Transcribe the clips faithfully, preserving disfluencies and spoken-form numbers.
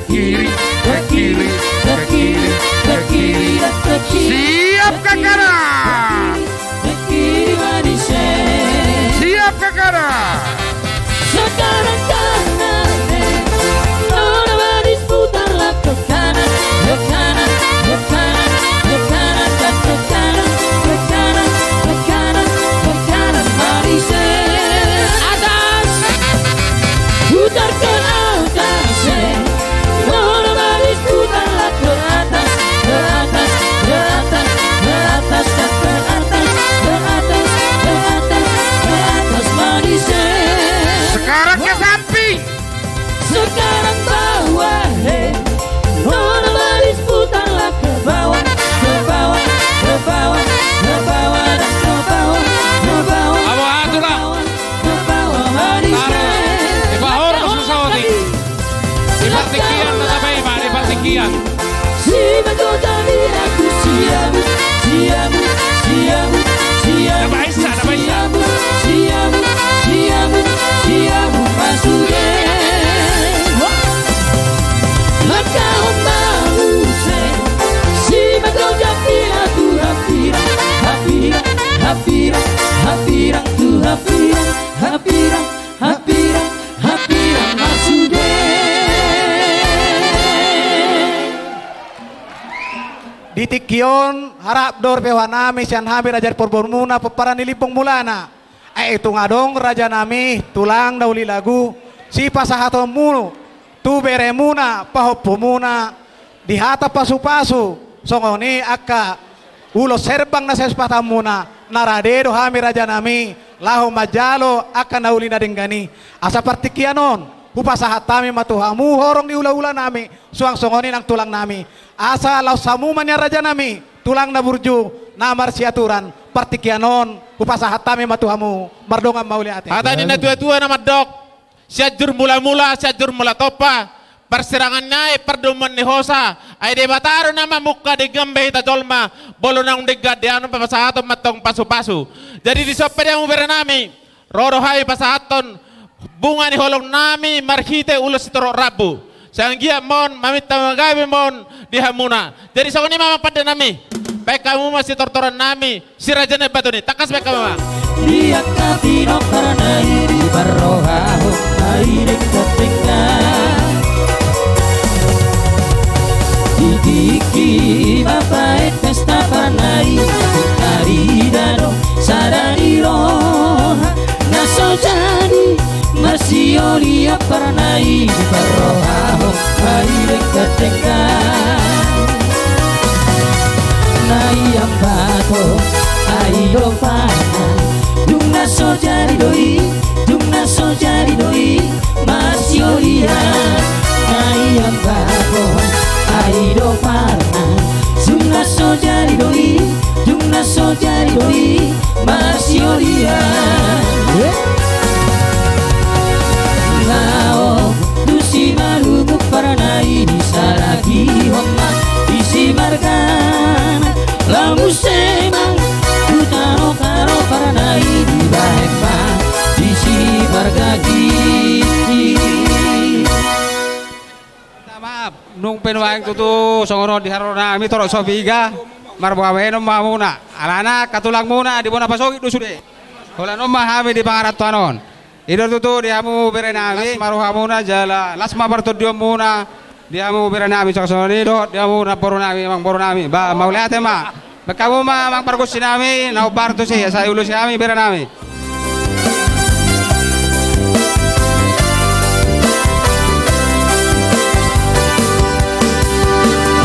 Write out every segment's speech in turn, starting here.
Kiri, ke kiri, ke kiri, ke kiri, dan ke kiri. Siap, kakara! Ke kiri, ke kiri, manis, eh. Siap, kakara! Sekarang kanan, eh. Nona manis, putarlah ke kanan, ke kanan, ke kanan, ke kanan, dan ke kanan, ke kanan, ke kanan, ke kanan, manis, eh. Atas. Putar ke atas, eh. Nona manis, putarlah ke atas, ke atas, ke atas, ke atas, dan ke atas, ke atas, ke atas, ke atas, manis, eh. Sekarang ke samping. Sekarang bawah, eh. Nona manis, putarlah ke bawah, ke bawah, ke bawah, ke bawah, dan ke bawah, ke bawah, ke bawah, ke bawah, manis, eh. Taruh. Di bawah, harus susah, Odi. Di partingkian, tata bae, Pak, di partingkian. Simak do jaminan tu siamun, siamun, siamun, siamun, siamun, siamun, siamun, siamun, masude. Langkahon ma muse. Simak do jaminan tu hapirang, hapirang, hapirang, hapirang, tu hapirang, hapirang, hapirang, hapirang, masude. Di tingki on, harap do roha nami sian hami raja ni parboruonmuna, pomparan ni Limbong Mulana. Ai tung adong raja nami, tulang na uli lagu, sipasahatonmu tu beremuna, pahompumuna, di hata pasupasu, songon i angka ulos herbang na sipasahatonmuna, na rade do hami raja nami, laho manjalo angka na uli na denggan i. Asa partingkian on, hupasahat hami ma tu hamu horong ni hulahula nami, suang songon i nang tulang nami. Asa laos hamu ma nian raja nami, tulang na burju, na marsiaturan, partingkian on, hupasahat hami ma tu hamu, mardongan mauliate. Hata ni na tuatua na mandok, Sianjur mulamula, Sianjur mula tompa, parsirangan ni aek, pardomuan ni hosa, ai Debata do na mamungka denggan be hita jolma, molo naung denggan denggan on pasahaton ma antong pasupasu. Jadi dison pe di hamu berenami, ro do hami pasahathon bunga ni holongnami marhite ulos sitorop rambu. Sai anggiat ma on, maminta ma gabe ma on di hamuna. Jadi songon i ma amang pandenami, baen hamu ma sitortorannami, Si Raja Nai Batu ni, tangkas baen hamu ma. Di angka pinomparna i diparrohahon ma i denggan-denggan. Di tingki bapaet pesta parna i, tadida do sada ni roha na so jadi marsioli, omparna i diparrohahon ma i denggan-denggan. Na i ambaton, ai do parna, dung na so jadi do i, dung na so jadi do i marsiolian. Na i ambaton, ai do parna, dung na so jadi do i, dung na so jadi do i marsiolian. Laho tu Simalungun parna i disalahihon ma di Simargana, laho muse ma tu Tano Karo parna i dibahen ma di Simargagiti. Minta maaf, nunga pe nuaeng tutu songon on di haroro nami torop so piga, marboa baenon ma hamuna. Alana angka tulangmuna di bona pasogit do sude. Holan on ma hami di pangarantoan on. I do tutu di hamu berenami, las ma rohamuna jala las ma partondionmuna di hamu berenami, songon i dohot di hamu namborunami, amangborunami. Ba, mauliate ma. Baen hamu ma amang pargonsinami na hombar tusi, sai ulosi hami berenami.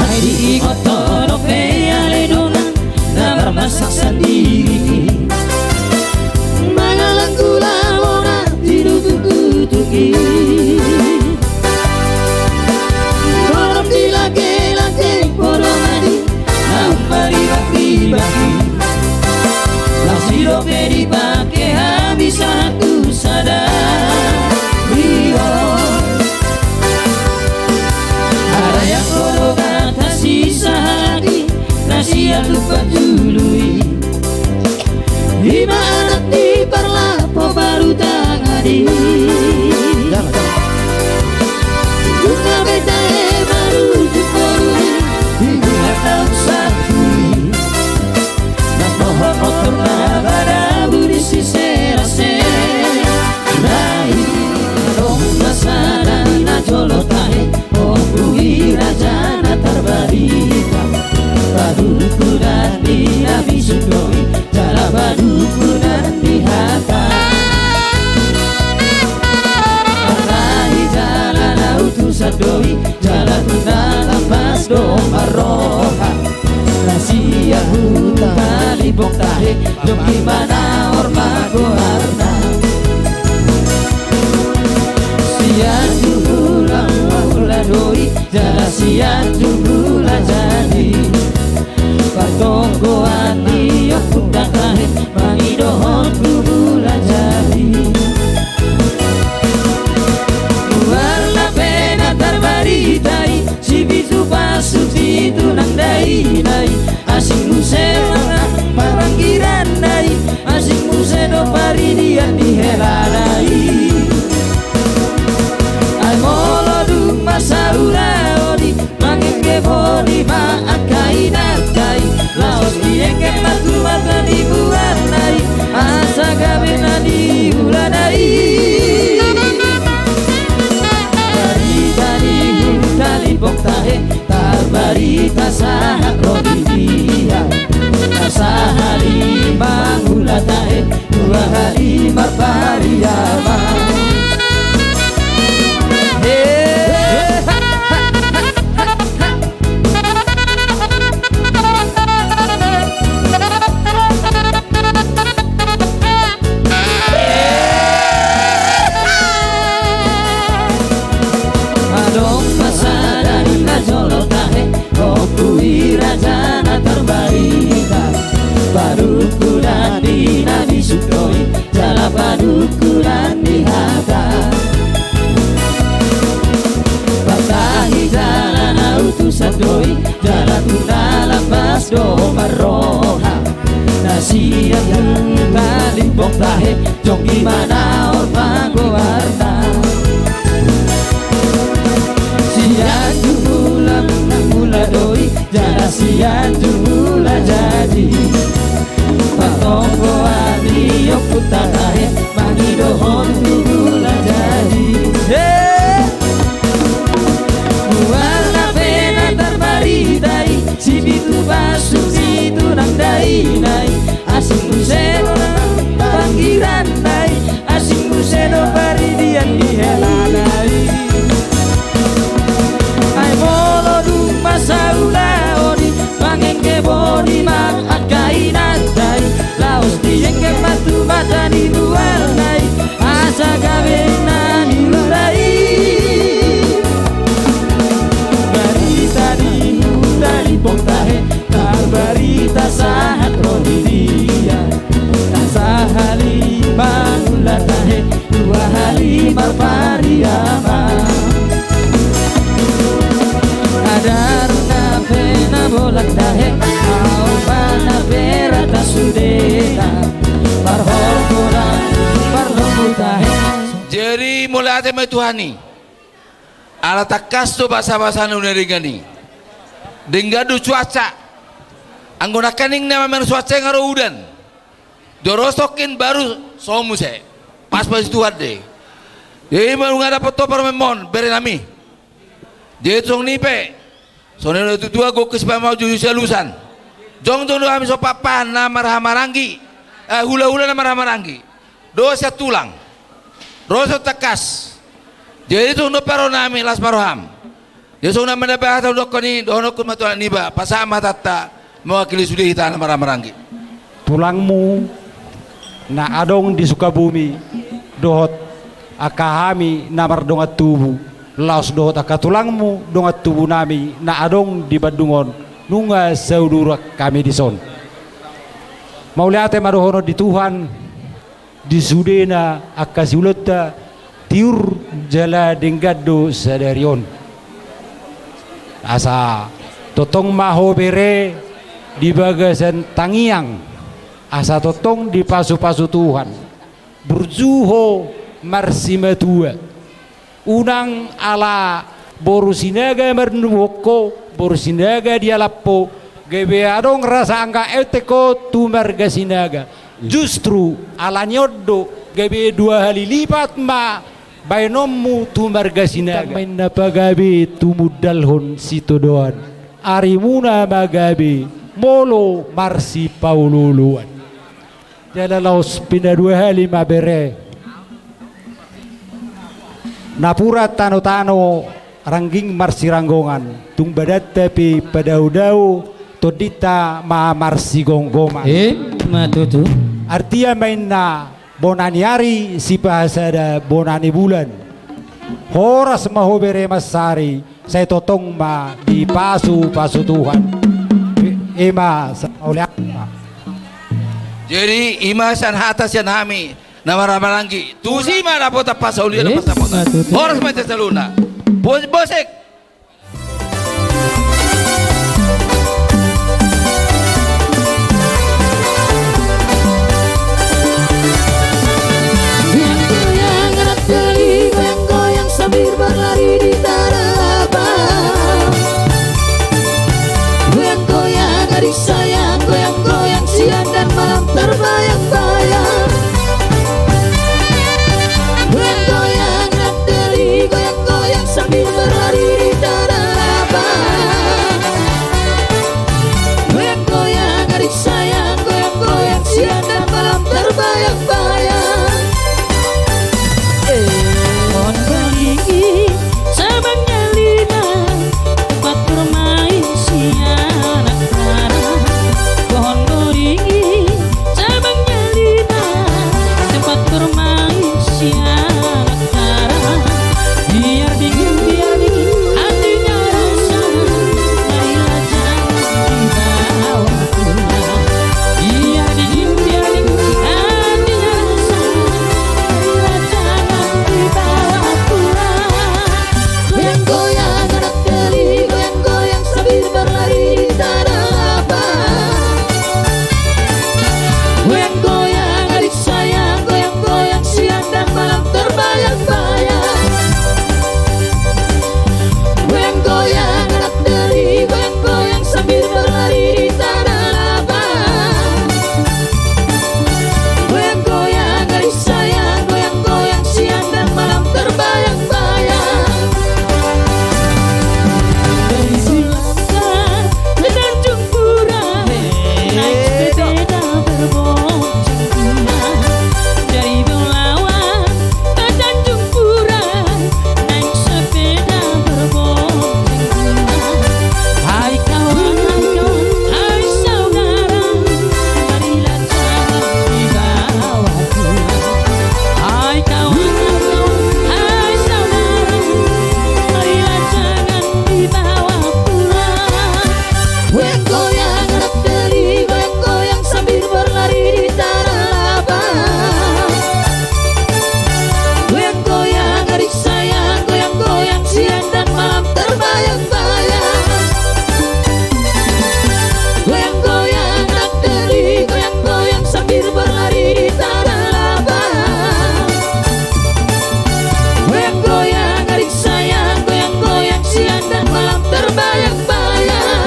Ai diingot dope ale do na marmasak sandiri, mangalangku lamona tinututuki. Dohot di lage-lage podomani na umbaribak-ribaki, las i dope dipake hami sahat tu sadari on. Harayak do hata sisahati na sian Lumban Julu i, i ma anak ni parlap ho parutangadi. doi, jala tu na lapas do marroha. Na sian Hutalimbong tahe, jongki ma na horma goarna. Sian Jumula Mula doi, jala sian Jumula Jadi. Partonggoan ni ompunta tahe, mangidohon tu Mula Jadi. Mualna pe na tarbarita i, si pitu pasuk pitu nang dainai. Asing muse ma-, paranggiranna i, asing muse do paridian ni helana i. Ai molo dung masa ulaon i, mangengge boni ma angka inanta i, laos diengge ma tu mata ni mualna i, asa gabe na niulana i. Barita ni Hutalimbong tahe, tarbarita sahat ro di dia. Na sahali mangula tahe, dua hali marpariama. Adong ma sada na jolo tahe, Ompu i raja na tarbarita. Padungkunan ni na bisuk doi, jala padungkunan ni hata. Partahi jala na utusan doi, jala tu na lapas do marroha. Na sian Hutalimbong tahe, jongki ma na horma goarna. Sian Jumula Mula doi, jala sian Jumula Jadi. Partonggoan ni ompunta tahe, mangidohon tu Mula Jadi. He! Mualna pe na tarbarita i, si pitu pasuk pitu nang dainai. Asing muse do paranggiranna i, asing muse do paridian ni helana i. Ai molo dung masa ulaon i, mangengge boni ma angka inanta i, laos diengge ma tu mata ni mualna i, asa gabe na niula i. Barita ni Hutalimbong tahe, tarbarita sahat ro di dia. Na sahali mangula tahe, dua hali marpariama. Adarna pe na bolak tahe, aombana pe rata sudena. Parhorbolan, parhorbo tahe. Jadi mauliate ma Tuhan i. Ala tangkas do basabasa na denggan i. Denggan do cuaca. Anggo nangkaning na mamereng cuaca nga ro udan. Jorosonkin baru so muse. Pas pasi Tuhan de. Jadi ma nunga dapot ho parumaenmon, berenami. Jadi songon i pe. Songon i do tutua, gokis pe ma jo di alusan. Jongjong do hami so papahan na marhahamaranggi. Eh, hulahula na marhahamaranggi. Dohot sian tulang. Ro so tangkas. Jadi songon i do parumaenami, las ma roham. Jadi songon na manabahat hamu dokkon i, dohononku ma tu anak niba, pasahat ma hatanta, mewakili sude hita na marhahamaranggi. Tulangmu na adong di Sukabumi, dohot angka hami na mardongan tubu, laos dohot angka tulangmu dongan tubunami na adong di Bandung on, nunga saudurang hami dison. Mauliate ma dohonon di Tuhan, di sudena angka siulaonta, tiur jala denggan do sadari on. Asa tongtong ma ho bere di bagasan tangiang, asa tongtong dipasupasu Tuhan, burju ho marsimatua. Unang ala boru Sinaga manduhon ho, boru Sinaga dialap ho, gabe adong rasa angka etek ho tu marga Sinaga. Justru ala ni on do gabe dua hali lipat ma baenonmu tu marga Sinaga. Tama inna pagabe tumundalhon sitadoan, arimuna ma gabe molo marsipaolooloan. Jala laos pinadua hali ma bere. Napuran tanotano Rangging marsiranggongan, tung badanta pe padaodao, tondinta ma marsigomgoman. Ima tutu. Artia ma inna bona ni ari sipahasada bona ni bulan. Horas ma ho bere mansari, sai tongtong ma dipasupasu Tuhan. I ma saulak. Jadi ima sian hata sian hami na marhamaranggi, tusi ma dapotan pasaulian, eh, pasamotan. Horas ma jala saluhutna. Bos-, bosek. Goyang-goyang anak teli, goyang-goyang sambil berlari di tanah lapang. Goyang-goyang adik sayang, goyang-goyang siang dan malam terbayang-bayang. Goyang-goyang anak teli, goyang-goyang sambil berlari di tanah lapang. Goyang-goyang adik sayang, goyang-goyang siang dan malam terbayang-bayang. Pohon beringin, sabangnya lima, tempat bermain si anak dara. Pohon beringin, cabangnya lima, tempat bermain si anak dara. Biar dingin, biar dingin, hatinya rusak, marilah jangan dibawa pulang. Biar dingin, biar dingin, hatinya rusak, marilah jangan dibawa pulang. Goyang-goyang anak teli, goyang-goyang sambil berlari di tanah lapang. Goyang-goyang adik sayang, goyang-goyang siang dan malam terbayang-bayang. Goyang-goyang anak teli, goyang-goyang sambil berlari di tanah lapang. Goyang-goyang adik sayang, goyang-goyang siang dan malam terbayang-bayang. Dari Sulawesi ke Tanjung Pura, naik sepeda berboncengan. Dari Belawan ke Tanjung Pura, naik sepeda berboncengan. Hai kawan, hai kawan, hai saudara, marilah jangan dibawa pulang. Hai kawan, hai kawan, hai saudara, marilah jangan dibawa pulang. Goyang-goyang anak teli, goyang-goyang sambil berlari di tanah lapang. Goyang-goyang adik sayang, goyang-goyang siang dan malam terbayang-bayang. Goyang-goyang anak teli, goyang-goyang sambil berlari di tanah lapang. Goyang-goyang adik sayang, goyang-goyang siang dan malam terbayang-bayang.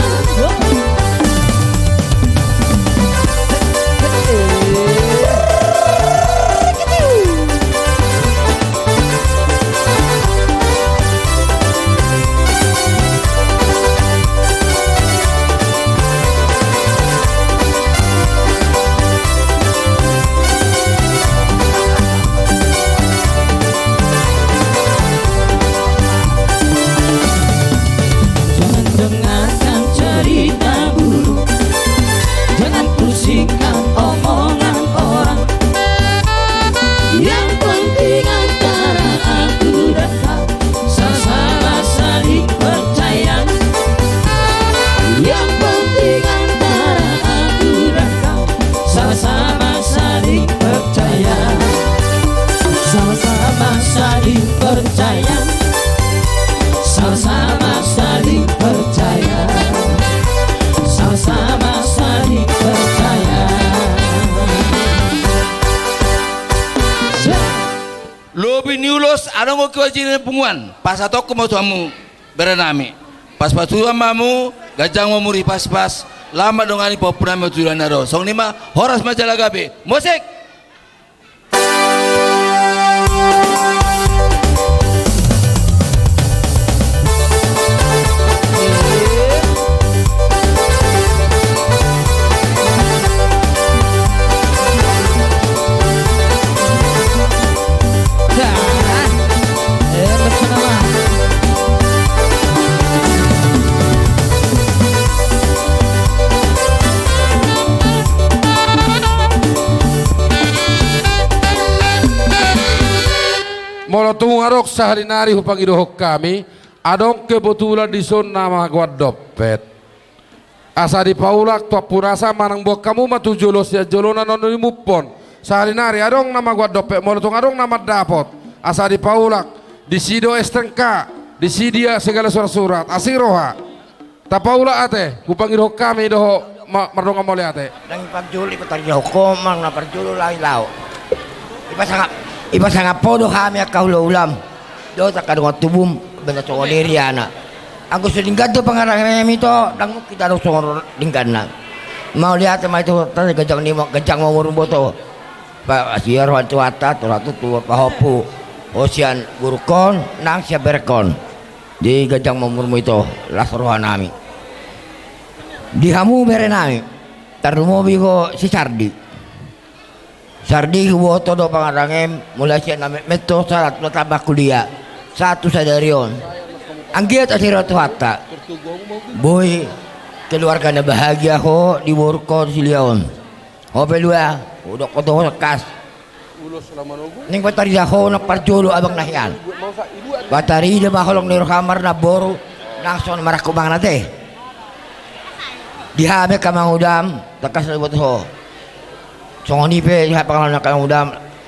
Jangan dengarkan cerita burung, jangan pusingkan omongan orang. Yang penting antara aku dan kau sama-sama saling percaya. Yang penting antara aku dan kau sama-sama saling percaya. Sama-sama saling percaya. Sama-sama saling percaya. Sama-sama saling percaya. Lobi ni ulos adong kewajiban punguan, pasahatku ma tu hamu, bere nami. Pasu-pasu ma hamu, ganjang ma umur, hipaspas, lam ma dongani pahompu nami tu joloan na ro. Songon i ma, horas ma jala gabe. Musik! Adong sahali nari hupangidohon hami, adong kebetulan dison na magoan dompet. Asa dipaulak tu ampunasa manang boan hamu ma tu jolo sian jolona na nimuphon. Sahali nari adong na magoan dompet, molo tung adong na mandapot. Asa dipaulak, disi do S T N K, disi dia segala surat-surat, asing roha. Tapaulak ate, hupangidohon hami do ho ma-, mardongan mauliate. Ndang i parjolo, i pataridohon ho manang na parjolo laho i laho. I pasangap, i pasangap ho do hami angka hula-hulam. Do angka dongan tubum, baen songon i riana. Anggo so denggan do pangarangem ito, ndang mungkin adong songon dengganna. Mauliate ma ito, tadi ganjang ni mo-, ganjang ma umur boto. Pa, asi roha ni Tuhanta, tu roha tutu, pahompu. Ho sian borungkon, nang sian berengkon. Di ganjang ma umurmu ito, las rohanami. Di hamu berenami, tarlumobi ho si Sardi. Sardi, huboto do pangarangem, mulai sian na metmet ho sahat tu na tambah kuliah, sahat tu sadari on. Anggiat asi roha ni Tuhanta, boi keluarga na bahagia ho di borungkon silia on. Ho pe lua, hudok ho do ho tangkas. Naeng patarida ho nang parjolo abang na hian. Patarida ma holong ni roham, marboru, nang songon marangkup mangan ate. Di hami angka amangudam, tangkas na diboto ho. Songon i pe di hami pangalahon angka amangudam,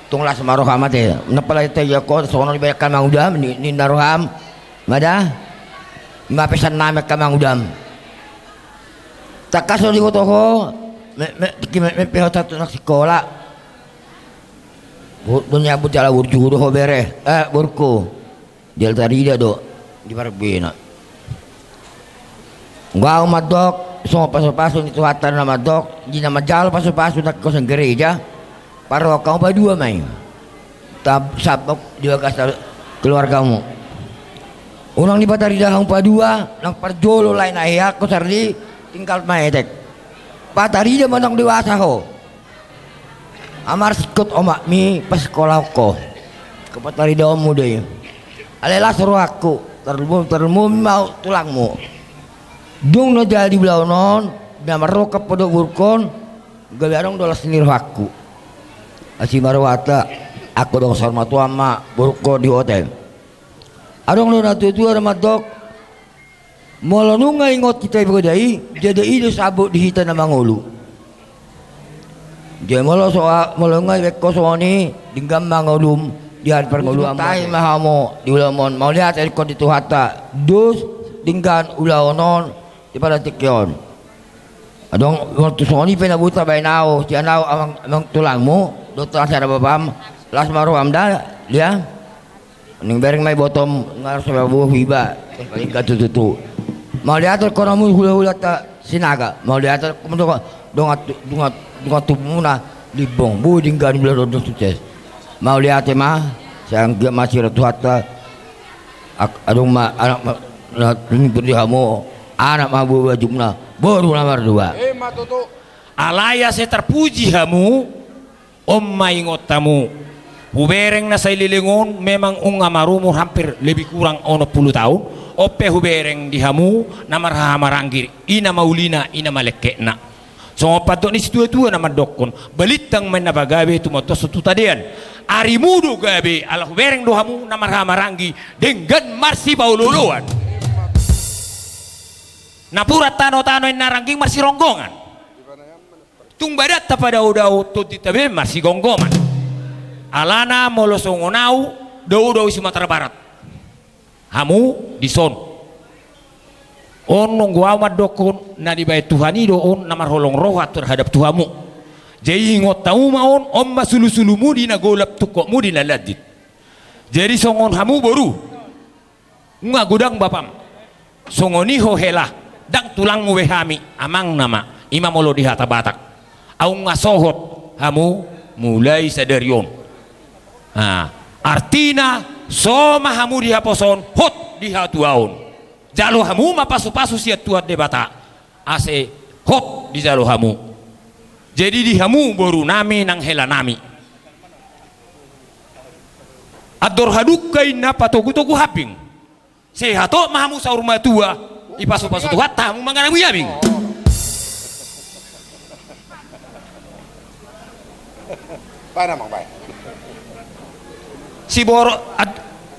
tung las ma roham ate. Nang pala ita ia ko, songon i pe angka amangudam, ni-, ninna roham, ma da? I ma pesan nami angka amangudam. Tangkas do diboto ho, me-, me-, tingki metmet pe ho sahat tu na sikola. Bo-, do nian bo jala burju do ho bere, eh, borungku. Jala tarida do di parbena. Nunga ahu mandok, songon pasu-pasu ni Tuhanta na mandok, di na manjalo pasu-pasu nangkin ho sian gereja, parrohahon hamu upa dua ma i. Tab-, sabab di bagasan keluargamu. Unang dipatarida hamu upa dua, nang parjolo lae na hian ho Sardi, tinggal ma etek. Patarida ma nang dewasa ho. Amar singkot omakmi pasikkolahon ho. Hupataridaonmu do i. Alai las rohangku, tarlumobi, tarlumobi ma ahu tulangmu. Dung na jadi ulaon on, na marrongkap ho dohot borungkon, gabe adong do las ni rohangku. Asi ma rohanta, anggo dongan saur matua ma borungkon di hotel. Adong do na tua-tua na mandok, molo nunga ingot hita iboda i, jadi i do sabot di hita na mangolu. Jadi molo so-, molo nunga ibaen ho songon i, denggan ma ngolum di ari parngoluanmu. Tahi ma hamu di ulaon on, mauliate ingkon di Tuhanta, dos denggan ulaon on, di pada tingki on. Adong, molo tung songon i pe na boi tabaen ahu, sian ahu amang, amang tulangmu, dohot na sada bapam, las ma roham da, dia. Naeng bereng ma ibotom, nunga ro so paboa hu iba, paling gantut tutu. Mauliate ingkon hamu hula-hulanta Sinaga, mauliate ingkon dongan, dongan, dongan tubumuna Limbong, boi denggan ulaon on, sukses. Mauliate ma, sai anggiat ma asi roha ni Tuhanta, ak-, adong ma anak ma, na tinubu di hamu, anak ma boru, bajumna boru na mardua. Ima tutu. Alai asa tarpuji hamu, on ma ingot hamu. Hubereng na saleleng on memang nunga marumur hampir lebih kurang onom pulu taon. On pe hubereng di hamu na marhahamaranggi, i na maulina, i na malengketna. Songon pandok ni situa-tua na mandokkon, balintang ma inna pagabe, tumondalhon tu tadean. Arimu do gabe, ala hubereng do hamu na marhahamaranggi, denggan marsipaolo-oloan. Napuran tano-tano inna rangging marsironggongan. Tung badanta padao-dao, tondinta be marsigomgoman. Alana molo songon ahu, dao-dao i Sumatera Barat. Hamu dison. On nunga ahu mandokkon, na dibaen Tuhan i do on na marholong roha terhadap tu hamu. Jadi ingot hamu ma on, on ma sulu-sulumu di na golap, tungkotmu di na landit. Jadi songon hamu boru, nunga godang bapam. Songon i ho hela, ndang tulangmu be hami, amangna ma, i ma molo di hata Batak. Ahu nunga sohot hamu mulai sadari on. Nah, artina so ma hamu di haposoon, hot di hatuaon. Jalo hamu ma pasu-pasu sian Tuhan Debata, asa hot dijalo hamu. Jadi di hamu borunami nang helanami, andor hadungka inna patogu-togu hambing. Sehat hot ma hamu saur matua, ipasu-pasu Tuhanta hamu mangan abing-abing. Baen, amang, baen. Siboro, ad-,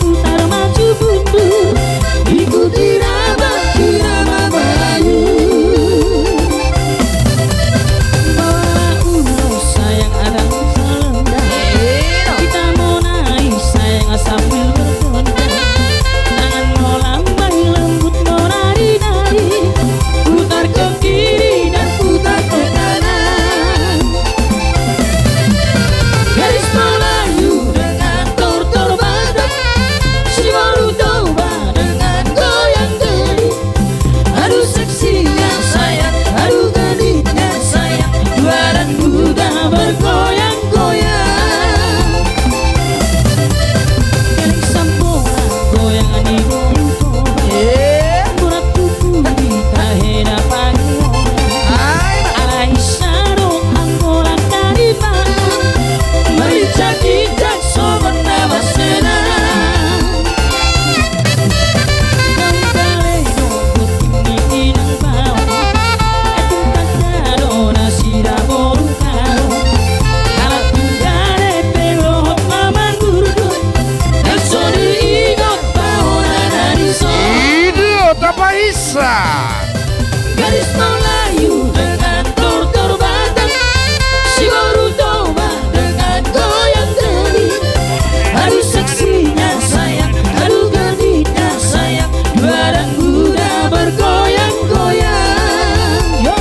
putar maju mundur, ikuti irama, irama Melayu. Bawa ulos sayang adong salendang, kita mau naik sayang sambil bergoyang. Tangan mau lambai lembut mau nari-nari, putar ke kiri dan putar ke kanan. Gadis Melayu dengan tortor Batak, si boru Toba dengan goyang geli. Aduh seksinya sayang, aduh gadisnya sayang, dua dan muda bergoyang-goyang. Eling sambola goyang ni boru Toba. Eh. Murah tuku di tahena pagi. Ai, alai saro anggolan dari mana? Merincak-rincak sobat nama senang. Ido, tapaisa. Gadis Melayu dengan tortor Batak, si boru Toba dengan goyang geli. Aduh seksinya sayang, aduh gadisnya sayang, dua dan muda bergoyang-goyang. Yo.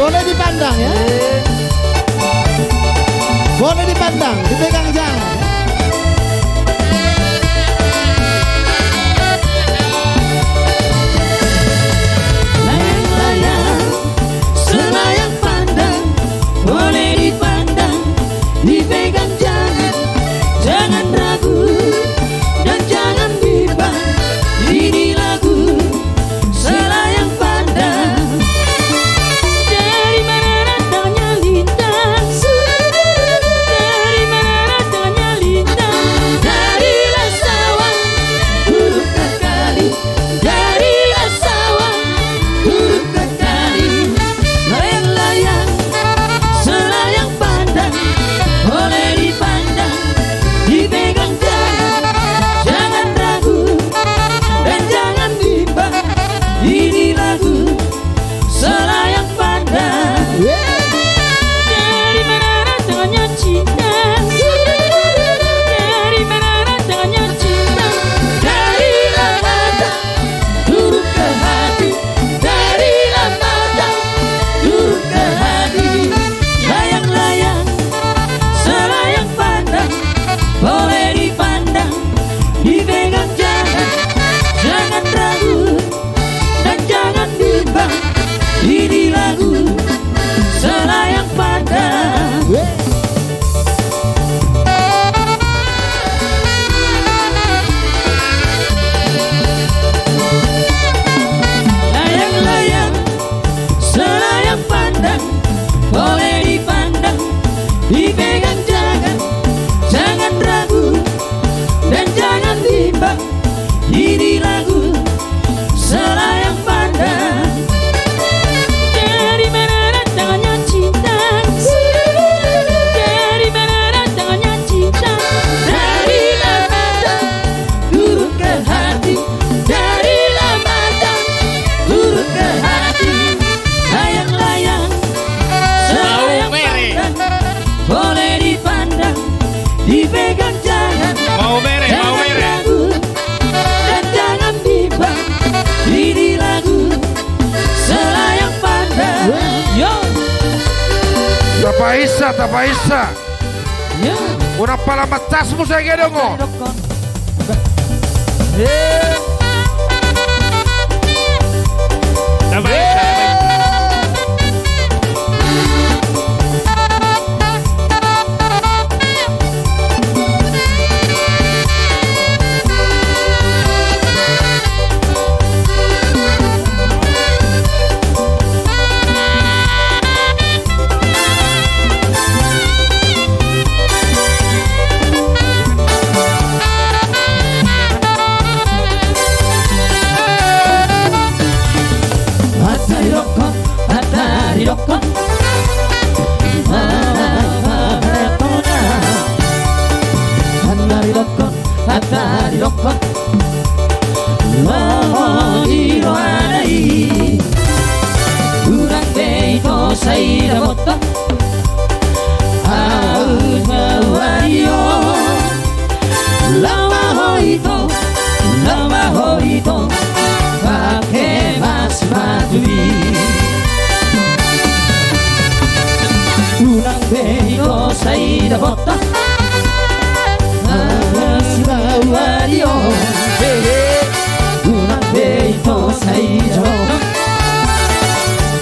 Boleh dipandang, ya. Boleh dipandang, dipegang jangan. Layang-layang, selayang pandang, boleh dipandang, dipegang jangan, jangan ragu, dan jangan bimbang. Ini lagu Selayang Pandang. Dari mana datangnya lintang? Dari mana datangnya lintang? Dari Langkawi turun ke kali, dari Langkawi turun ke kali. Layang-layang, selayang pandang, boleh dipandang, dipegang jangan, jangan ragu, dan jangan bimbang. Ini lagu Selayang Pandang. Dari mana datangnya cinta? Dari mana datangnya cinta? Dari Langkawi turun ke hati, dari Langkawi turun ke hati. Layang-layang, selayang pandang, boleh dipandang, dipegang jangan, jangan ragu, dan jangan bimbang, ini lagu Selayang Pandang. Layang-layang, selayang pandang, boleh dipandang, dipegang jangan, jangan ragu, dan jangan bimbang. Ini lagu Selayang Pandang. Dari mana datangnya cinta? Dari mana datangnya cinta? Dari Langkawi turun ke hati, dari Langkawi turun ke hati. Layang-layang, selayang pandang, boleh dipandang, dipegang jangan, jangan ragu, dan jangan bimbang. Ini lagu Selayang Pandang. Yo. Tapaisa, tapaisa. Yo. Unang pala mancas muse, gedong o. Hata didokkon, hata didokkon. Hata didokkon, hata didokkon. Lomo di roha na i. Unang be ito sai dapothon. Ahu jawa di ho. Laho ma ho ito, laho ma ho ito, pake mas batu i. Unang be ito sai dapothon. Ahu jawa di ho. Unang be ito sai dapothon.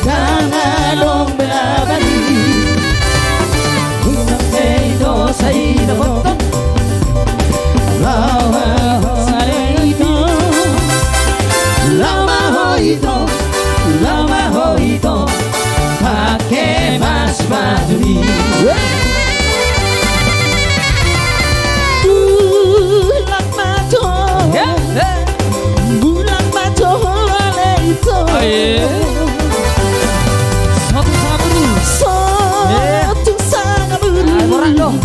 Ndang adong be laban i. Unang be ito sai dapothon. Laho ma ho ito. Laho ma ho ito. Laho ma ho ito. Pake mas batu i. Bulan mato. Bulan mato ale ito. Aye. Satu sanga buru. Satu sanga buru. Ah, borat dong.